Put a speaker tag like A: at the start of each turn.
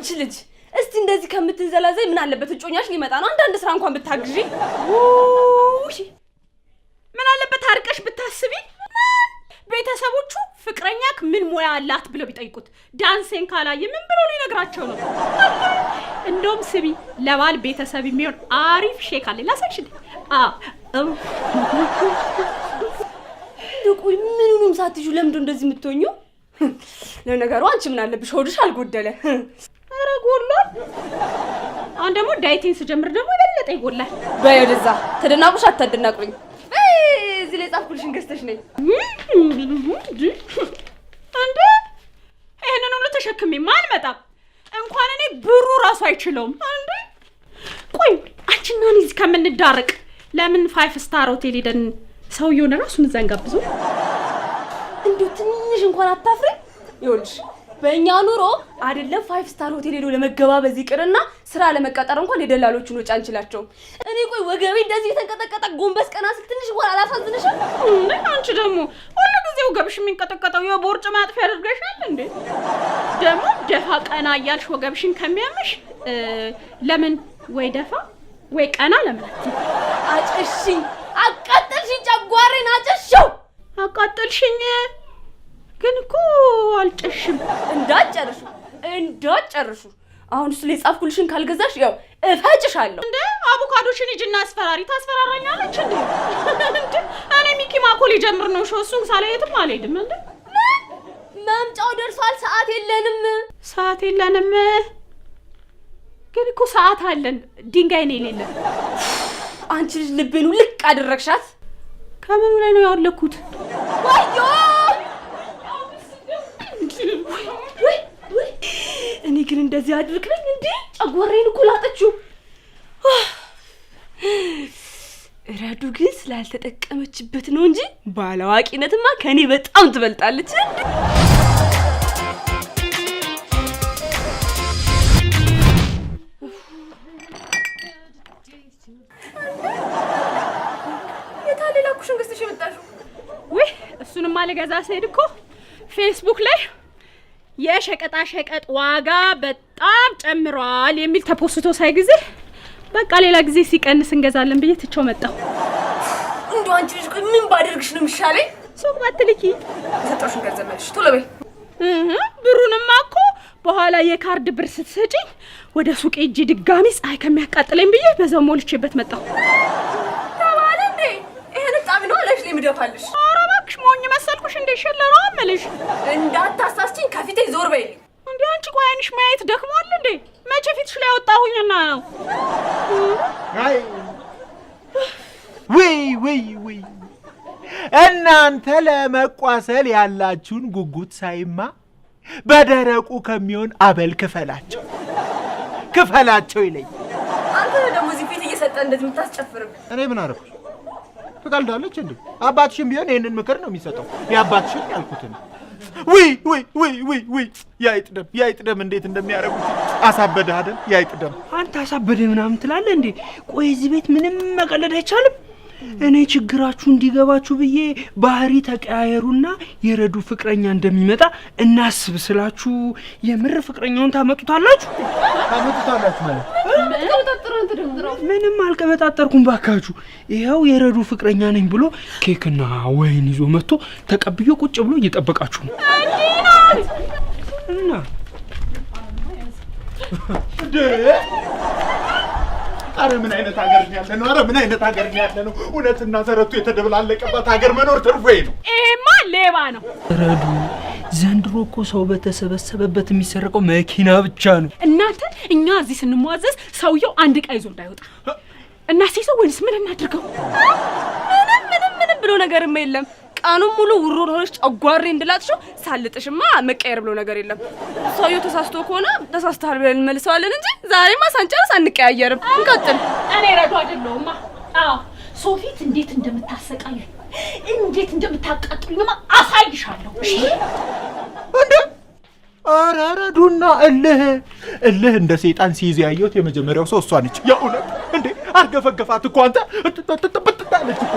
A: አንቺ ልጅ እስቲ እንደዚህ ከምትንዘላዘይ ምን አለበት እጮኛሽ ሊመጣ ነው፣ አንዳንድ ስራ እንኳን ብታግዢ።
B: ውይ፣ ምን አለበት አርቀሽ ብታስቢ። ቤተሰቦቹ ፍቅረኛክ ምን ሙያ አላት ብለው ቢጠይቁት ዳንሴን ካላየ ምን ብሎ ሊነግራቸው ነው? እንደውም ስሚ፣ ለባል ቤተሰብ የሚሆን አሪፍ ሼክ አለ፣ ላሳይሽ እንዴ? አዎ።
A: እንደው ቆይ ምኑንም ሳትይዡ ለምንድን ነው እንደዚህ የምትሆኚው? ለነገሩ አንቺ ምን አለብሽ ሆድሽ አልጎደለ።
B: ኧረ ጎሏል። አሁን ደግሞ diet ኤን ስጀምር ደግሞ የበለጠ ይጎላል።
A: በይ ወደዛ፣ ተደናቁሽ አታደናቁኝ። በይ እዚህ ላይ ጻፍኩልሽን ገዝተሽ ነይ።
B: እንዴ፣ ይሄንን ሁሉ ተሸክሜማ አልመጣም። እንኳን እኔ ብሩ ራሱ አይችለውም። እንዴ ቆይ አንቺና እኔ እዚህ ከምንዳረቅ ለምን five star ሆቴል ሄደን ሰውየውን ራሱን እዛ እንጋብዘው?
A: እንዲሁ ትንሽ እንኳን አታፍሪ? ይኸውልሽ በእኛ ኑሮ አይደለም five star ሆቴል ሄዶ ለመገባበዝ ይቅርና ስራ ለመቀጠር እንኳን የደላሎቹን ወጪ አንችላቸውም። እኔ ቆይ ወገቤ እንደዚህ የተንቀጠቀጠ ጎንበስ ቀና ስል ትንሽ እንኳን አላሳዝንሽም?
B: እንዴ አንቺ ደግሞ ሁሉ ጊዜ ወገብሽ የሚንቀጠቀጠው የቦርጭ ማጥፊያ አድርገሻል እንዴ? ደግሞ ደፋ ቀና እያልሽ ወገብሽን ከሚያምሽ ለምን ወይ ደፋ ወይ ቀና ለምን አትይም?
A: አጨሽኝ፣ አቃጠልሽኝ፣ ጨጓሬን አጨሽው።
B: አቃጠልሽኝ ግን እኮ አልጨሽም።
A: እንዳትጨርሹ እንዳትጨርሹ። አሁን እሱ ላይ ጻፍኩልሽን ካልገዛሽ ያው እፈጭሻለሁ።
B: እንደ አቮካዶሽን ሂጂና አስፈራሪ። ታስፈራራኛለች እንዴ? እንዴ እኔ ሚኪ ማኮ ሊጀምር ነው show፣ እሱን ሳላይ የትም አልሄድም። እንዴ
A: መምጫው ደርሷል። ሰዓት የለንም።
B: ሰዓት የለንም፣ ግን እኮ ሰዓት አለን። ድንጋይ ነው የሌለን።
A: አንቺ ልጅ ልቤን ውልቅ አደረግሻት።
B: ከምኑ ላይ ነው ያወለኩት?
A: ወዮ! ውይ ውይ! እኔ ግን እንደዚህ አድርግልኝ እንዴ? ጨጓራዬን እኮ ላጠችው። ረዱ ግን ስላልተጠቀመችበት ነው እንጂ ባላዋቂነትማ ከኔ በጣም ትበልጣለች። የታለ ላኩሽን ገዝተሽ የመጣሽው?
B: ውይ እሱንማ ልገዛ ስሄድ እኮ ፌስቡክ ላይ የሸቀጣ ሸቀጥ ዋጋ በጣም ጨምሯል የሚል ተፖስቶ ሳይ ጊዜ በቃ ሌላ ጊዜ ሲቀንስ እንገዛለን ብዬ ትቼው መጣሁ።
A: እንደው አንቺ ልጅ ቆይ ምን ባደርግሽ ነው የሚሻለኝ?
B: ሱቅ ባትልኪ።
A: የሰጠሁሽን ገንዘብ መልሽ ቶሎ በይ።
B: ብሩንማ እኮ በኋላ የካርድ ብር ስትሰጪኝ ወደ ሱቅ ሄጄ ድጋሚ ፀሐይ ከሚያቃጥለኝ ብዬ በዛው ሞልቼበት መጣሁ።
A: ተባለ እንዴ? ይሄን ጣቢ ነው አለሽ ላይ ምደፋልሽ።
B: ኧረ እባክሽ ሞኝ መሰልኩሽ እንዴ? ሸለሯ እምልሽ።
A: እንዳታሳስችኝ ከፊቴ ዞር በይልኝ።
B: እንዴ አንቺ ቆይ አይንሽ ማየት ደክሟል እንዴ? መቼ ፊትሽ ላይ ወጣሁኝና ነው?
C: አይ ውይ ውይ ውይ፣ እናንተ ለመቋሰል ያላችሁን ጉጉት ሳይማ በደረቁ ከሚሆን አበል ክፈላቸው ክፈላቸው ይለኝ።
A: አንተ ደግሞ እዚህ ፊት እየሰጠ እንደዚህ የምታስጨፍርብን።
C: እኔ ምን አደረኩሽ? ትቀልዳለች እንዴ? አባትሽም ቢሆን ይህንን ምክር ነው የሚሰጠው። የአባትሽን ያልኩትን። ውይ ውይ ውይ ውይ ውይ፣ ያይጥ ደም ያይጥ ደም እንዴት እንደሚያደርጉት። አሳበደህ አይደል? ያይጥ ደም።
D: አንተ አሳበደ ምናምን ትላለህ እንዴ? ቆይ እዚህ ቤት ምንም መቀለድ አይቻልም? እኔ ችግራችሁ እንዲገባችሁ ብዬ ባህሪ ተቀያየሩና የረዱ ፍቅረኛ እንደሚመጣ እናስብ ስላችሁ የምር ፍቅረኛውን ታመጡታላችሁ?
C: ታመጡታላችሁ ማለት?
D: ምንም አልቀበጣጠርኩም ባካችሁ። ይኸው የረዱ ፍቅረኛ ነኝ ብሎ ኬክና ወይን ይዞ መጥቶ ተቀብዮ ቁጭ ብሎ እየጠበቃችሁ ነው። እና
C: እንዴ! አረ ምን አይነት ሀገር ነው ያለነው? አረ ምን አይነት ሀገር ነው ያለነው? እውነትና ተረቱ የተደበላለቀባት ሀገር መኖር ትርፉ ይሄ ነው።
B: ይሄማ ሌባ ነው።
D: ረዱ ዘንድሮ እኮ ሰው በተሰበሰበበት የሚሰረቀው መኪና ብቻ ነው።
B: እናንተ እኛ እዚህ ስንሟዘዝ ሰውየው አንድ ዕቃ ይዞ እንዳይወጣ እና ሲይዘው ወይንስ ምን እናድርገው?
A: ምንም ምንም ምንም ብሎ ነገርማ የለም። ቀኑን ሙሉ ውሮ ሆነሽ ጨጓሬ እንድላጥሽው ሳልጥሽማ መቀየር ብሎ ነገር የለም። ሰውየው ተሳስቶ ከሆነ ተሳስተሃል ብለን እንመልሰዋለን እንጂ ዛሬማ ሳንጨርስ አንቀያየርም። እንቀጥል።
B: እኔ ረዱ አይደለሁማ። አዎ ሶፊት እንዴት እንደምታሰቃዩ እንዴት እንደምታቃጥሉኝማ አሳይሻለሁ። እሺ
C: እንዴ? ኧረ ረዱና እልህ እልህ እንደ ሰይጣን ሲይዝ ያየሁት የመጀመሪያው ሰው እሷ ነች። የእውነት እንዴ አርገፈገፋት እኮ አንተ። እጥጥጥጥጥ አለች እኮ።